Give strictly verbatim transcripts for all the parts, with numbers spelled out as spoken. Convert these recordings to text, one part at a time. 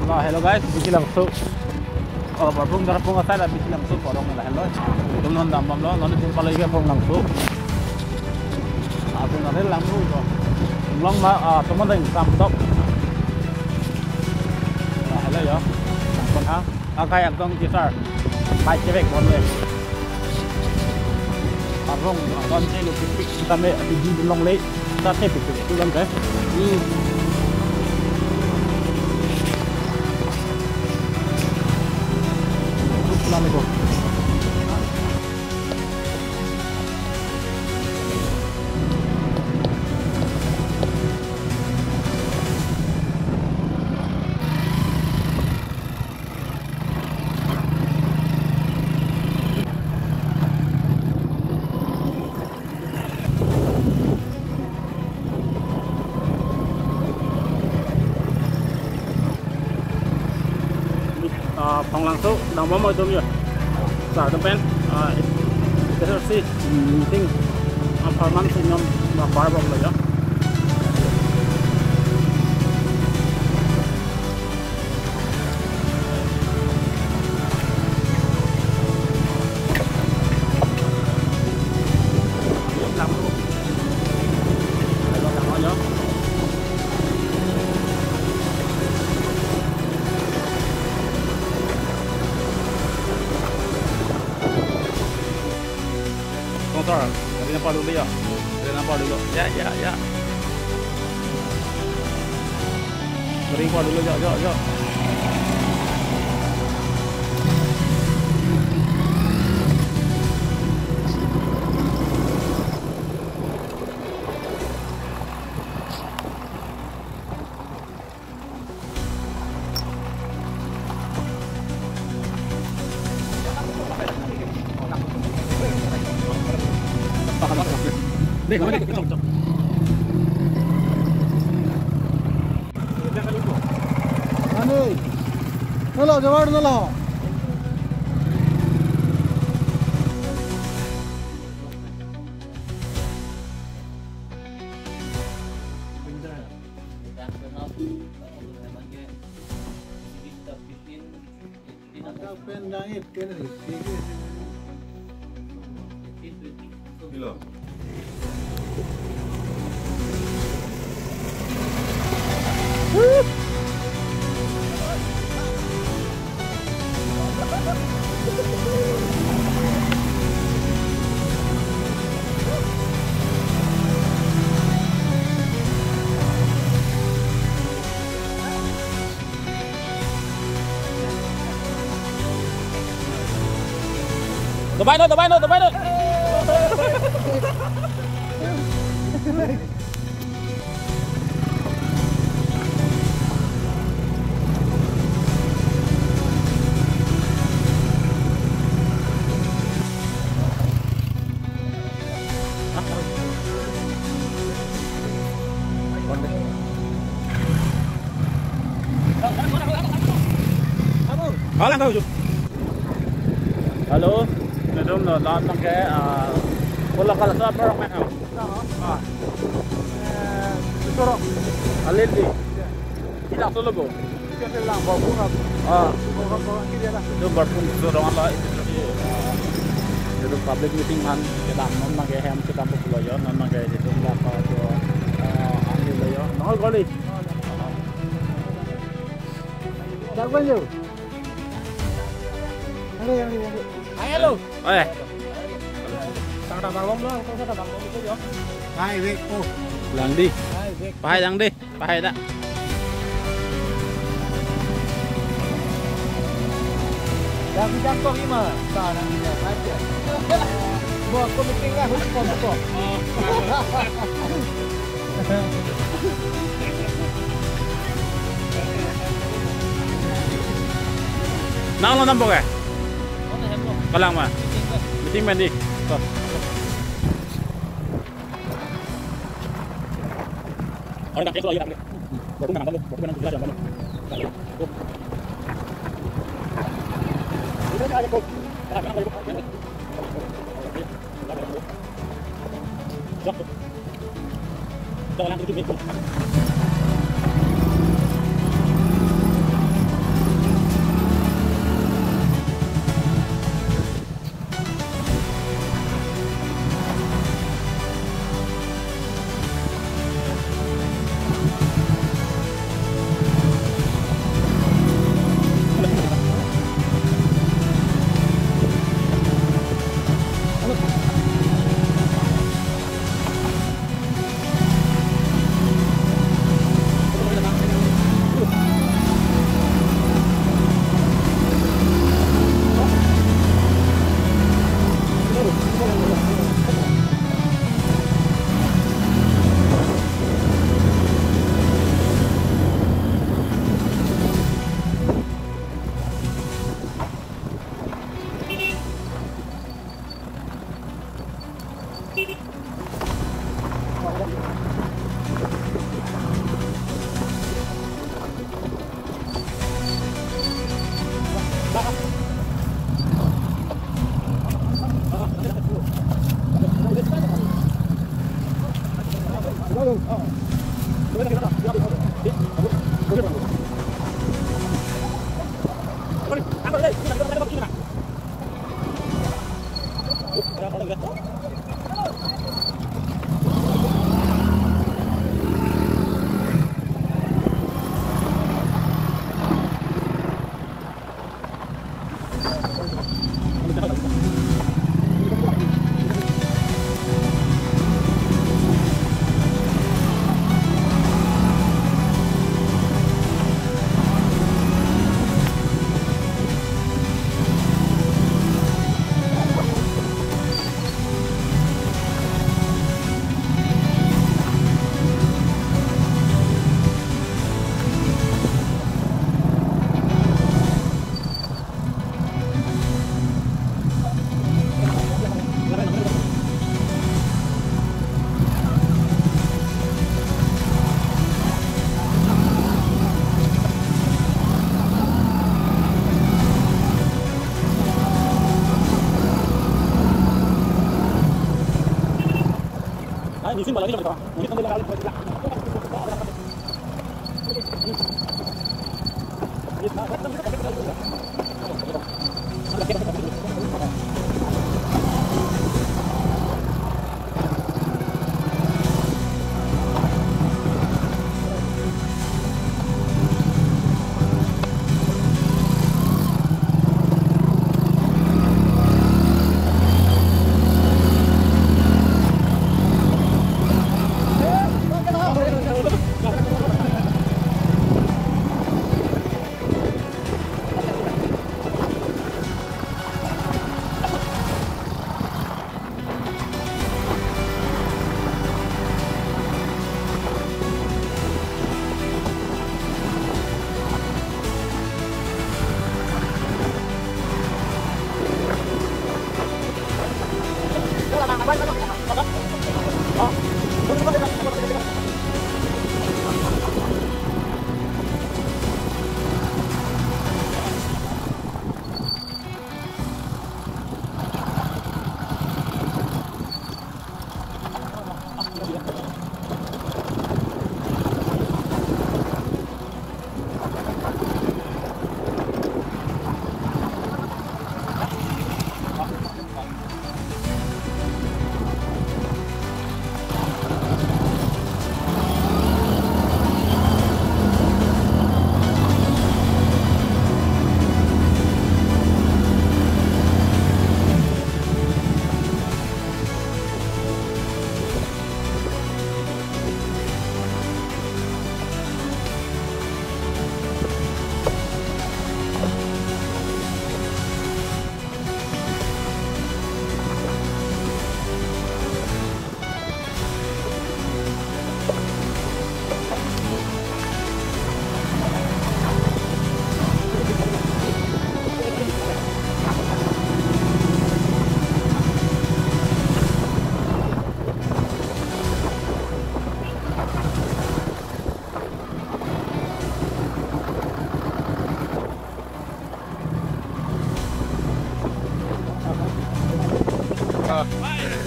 La, hello guys, Bikilangso. Oh, Barprung Darpung asai la Bikilangso porong la, hello. Tum non dambomlo, non tum palai ke Pronglangso. Atum nare langru lo. Long ma, ah, teman deng sam top. La, hello ya. Kon ha. Akai angtong kisar. Pai chevek bon le. Arong, arong, telo, pipik, tame, ati di long le, ta te pipik, tu long te. Hmm. Pulang ko. Ah, Pronglangso, dambom atum ya. Sa depan, ah, it, it is a, hmm, thing, ah, performance inom, ah, parbom lo ya. Sponsor, dari nampak dulu ya. Dari nampak dulu. Ya, ya, ya. Kering pa dulu, jok, jok, jok. Ani, nalo, jawar nalo. Pen langit ke ri. Hello. Dubai no, Dubai no, Dubai no. Halo, nelitum non abang ke, ah, pola kala sa apa orang main, ah? Ah. Eh, Sorong. Alil di. Kita solo go. Kita lang, Barprung. Ah. Barprung, Barprung, Sorong ala, itu tadi, ah, itu public meeting kan, kita non abang ke hem kita pulo yo, non abang ke itu nggak apa itu, ah, ambil lo yo. Nongol kali. Dak ban yo. Halo, yang ini, yang ini. Hai, halo. Eh. Sang ta bang lom lo, sang ta bang lom itu yo. Hai, wek po. Lang di. Hai, wek. Pahai lang di. Pahai dak. Yang di jangkong ima. Sa nang di aja. Bo, aku meeting lah, aku kom, kom. Nang lo nampo ke? Kalang ma? Meeting mandi. To. Orang tak kesuai lagi tak. Baru nang tahu, baru nang jelas yang mana. Jangan tujuh meter.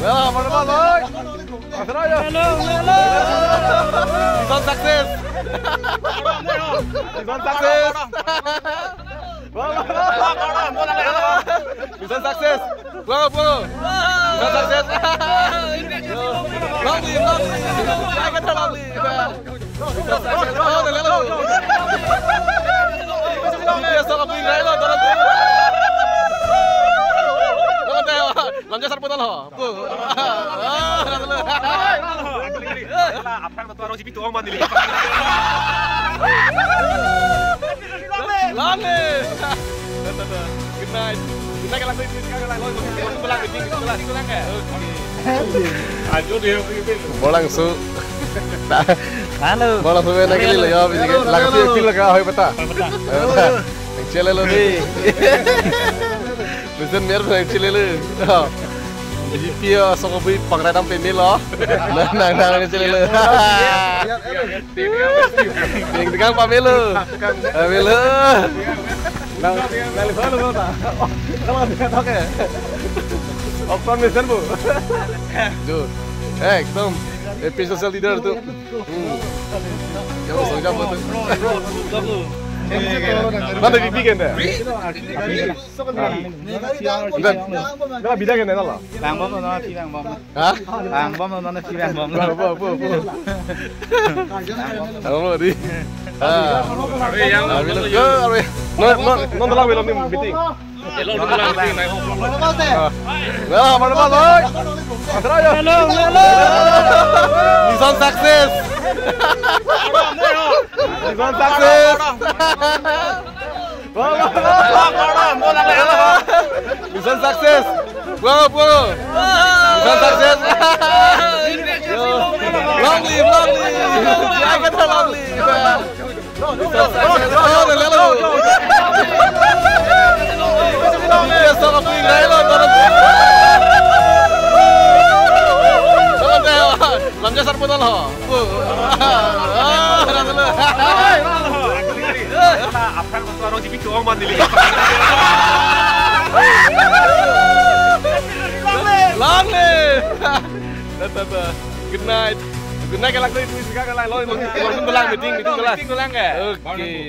Well, apa nama, Boy? Hello, hello. Mission success. Mission success. Mission success. Pulang, pulang. Mission success. Lovely, lovely. Lovely. Mission success. Oh, hello. Dia sama pun lain lah, dorong tu. Dorong tu, lanjut sarputan ho. Tuh. Ah, hello. Aphrang tu orang sipi tuang mandi. Lame. Good night. Good night, kalau itu, kalau lain, kalau itu, kalau itu, kalau itu, kalau itu, kalau itu. Oke. Ajo dia, oke, oke. Bolang su. Halo. Bolang su, nak kali lah ya, bisa. Halo, langsung halo. Feel ka, hoy, beta. Hoy, beta. Hoy, beta. Chale lo ni. Bisa mer, chale lo. B J P ya, sok bui pangrai dam pemil lo. Nah, nah, nah, chale lo. Ting, ting, pamelo. Pamelo. Nang, nang, nang, nang, nang. Kalau dia tak, eh. Okon mesen, Bu. Jo. Eh, ekdom. A P social leader tu. Hmm. Yang masuk jam tu. Nang tadi bikin deh. Nang bikin deh nala. Bang bom non, phi bang bom. Hah? Bang bom non, phi bang bom. Bang bom, bom, bom. Bang bom di. Ah. Are, yang, ah, bilang ke, are. Non, non, non dalam film ni meeting. Ah. Nah, mana mana, boy? Hello, hello. Mission success. Mission success. Mission success. Pulang, pulang. Mission success. Yo. Long live, long live. Jai Kathar, long live. Mission success. Yo, yo, yo, yo. Yes, sama ping, dai lo, dorong. Dorong, dai lo. Lamja sar putar lo. Ah, dah dulu. Aphrang ko aro jibi kewang man neli. Long live. Dah, dah, dah. Good night. Good night, kalak dulu, itu sekarang kalak. Lo, lo, lo, lo, meeting, meeting, kalak. Meeting, kalak, ya? Oke.